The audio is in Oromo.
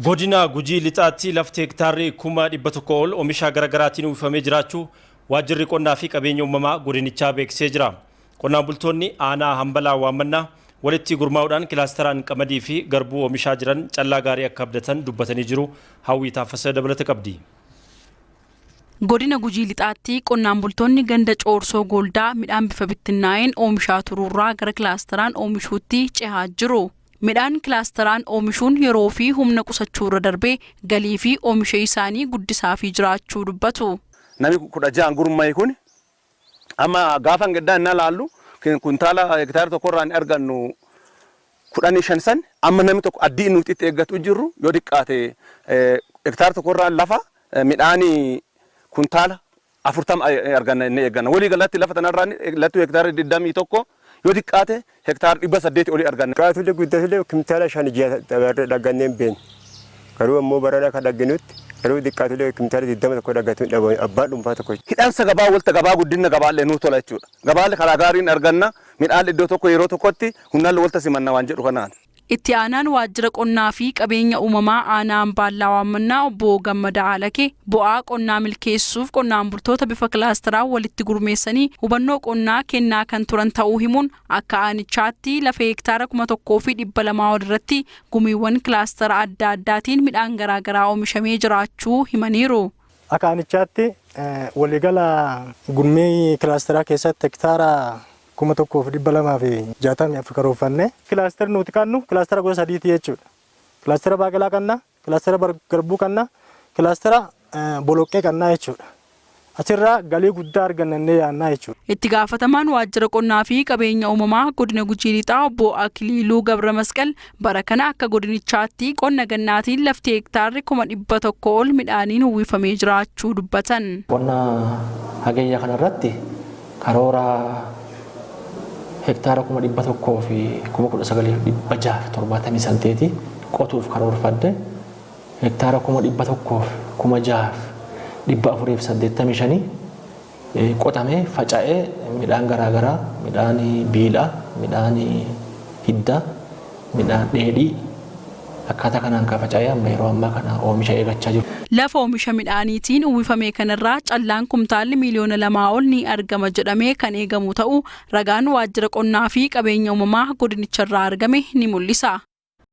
Godina Gujii Lixaatti lafti hektaarri 100,000 ol oomisha garaagaraatiin uwwifamee jiraachuu Waajjirri Qonnaa fi Qabeenya Uumamaa godinichaa beeksisee jira. Qonnaan bultoonni aanaa Hambalaa Waammannaa walitti gurmaa'uudhaan kilaasteraan qamadii fi garbuu oomishaa jiran callaa gaarii akka abdatan dubbatanii jiru. Hawwii Taaffasa dabalata qabdi. Godina Gujii Lixaatti qonnaan bultoonni ganda Coorsoo Gooldaa midhaan bifa bittinnaa'een oomishaa turuurraa gara kilaasteraan oomishuutti cehaa jiru. Midhaan kilaasteraan oomishuun yeroo fi humna qusachuurra darbee galii fi oomisha isaanii guddisaafii jiraachuu dubbatu. Nami 16 gurmaa'e kun amma gaafa gaddaa innaa laallu kuntaala hektaara tokkorraa hin argannu 15 san, amma namni tokko addii nuti itti eeggatu jirru yoo xiqqaate hektaara tokkorraa lafa midhaanii kuntaala 40 arganna inni eegganna. Walii galatti lafa tanarraa lattuu hektaara 21, yoo xiqqaate hektaara 800 olii arganna. Xiqqaatullee guddatullee kumtaala 5 ji'a dabarree dhaggannee hin beeknu. Garuu ammoo barana akka dhagginutti garuu xiqqaatullee kumtaala 21 dhaggatu hin dhabu abbaan dhuunfaa tokko. Hidhansa gabaa walta gabaa guddina gabaallee nuu tola jechuudha. Gabaallee karaa gaariin arganna, midhaan iddoo tokko yeroo tokkotti humnaan walta simanna waan jedhu kanaan. Itti aanaan Waajjira Qonnaa fi Qabeenya Uumamaa Aanaa Ambaallaa Waammannaa Obbo Gammadaa Alakee bu'aa qonnaa milkeessuuf qonnaan bultoota bifa kilaasteraan walitti gurmeessanii hubannoo qonnaa kennaa kan turan ta'uu himuun, akka aanichaatti lafa hektaara 1200 ol irratti gumiiwwan kilaastera adda addaatiin midhaan garaagaraa oomishamee jiraachuu himaniiru. Akka aanichaatti waliigala gurmii kilaasteraa keessatti hektaara 1264 karoorfanne. Kilaasterri nuti qabnu kilaastera gosa sadiiti jechuudha. Kilaastera baaqelaa qabna, kilaastera garbuu qabna, kilaastera boloqqee qabna jechuudha. Achirraa galii guddaa argannannee yaannaa jechuudha. Itti gaafatamaan Waajjira Qonnaa fi Qabeenya Uumamaa Godina Gujii Lixaa Obbo Akiliiluu Gabra Masqal bara kana akka godinichaatti qonna gannaatiin lafti hektaarri 100,000 ol midhaaniin uwwifamee jiraachuu dubbatan. Qonna Hagayya kanarratti karoora hektaara 119,678 qotuuf karoorfadde, hektaara 106,485 qotamee faca'ee, midhaan garaagaraa, midhaan biilaa, midhaan hiddaa, midhaan dheedhii akkaataa kanaan kan faca'ee amma yeroo ammaa kana oomisha eegachaa jiru. Lafa oomisha midhaaniitiin uwwifame kanarraa callaan kumtaalli miiliyoona 2 ol ni argama jedhamee kan eegamu ta'uu ragaan Waajjira Qonnaa fi Qabeenya Uumamaa godinicharraa argame ni mul'isa.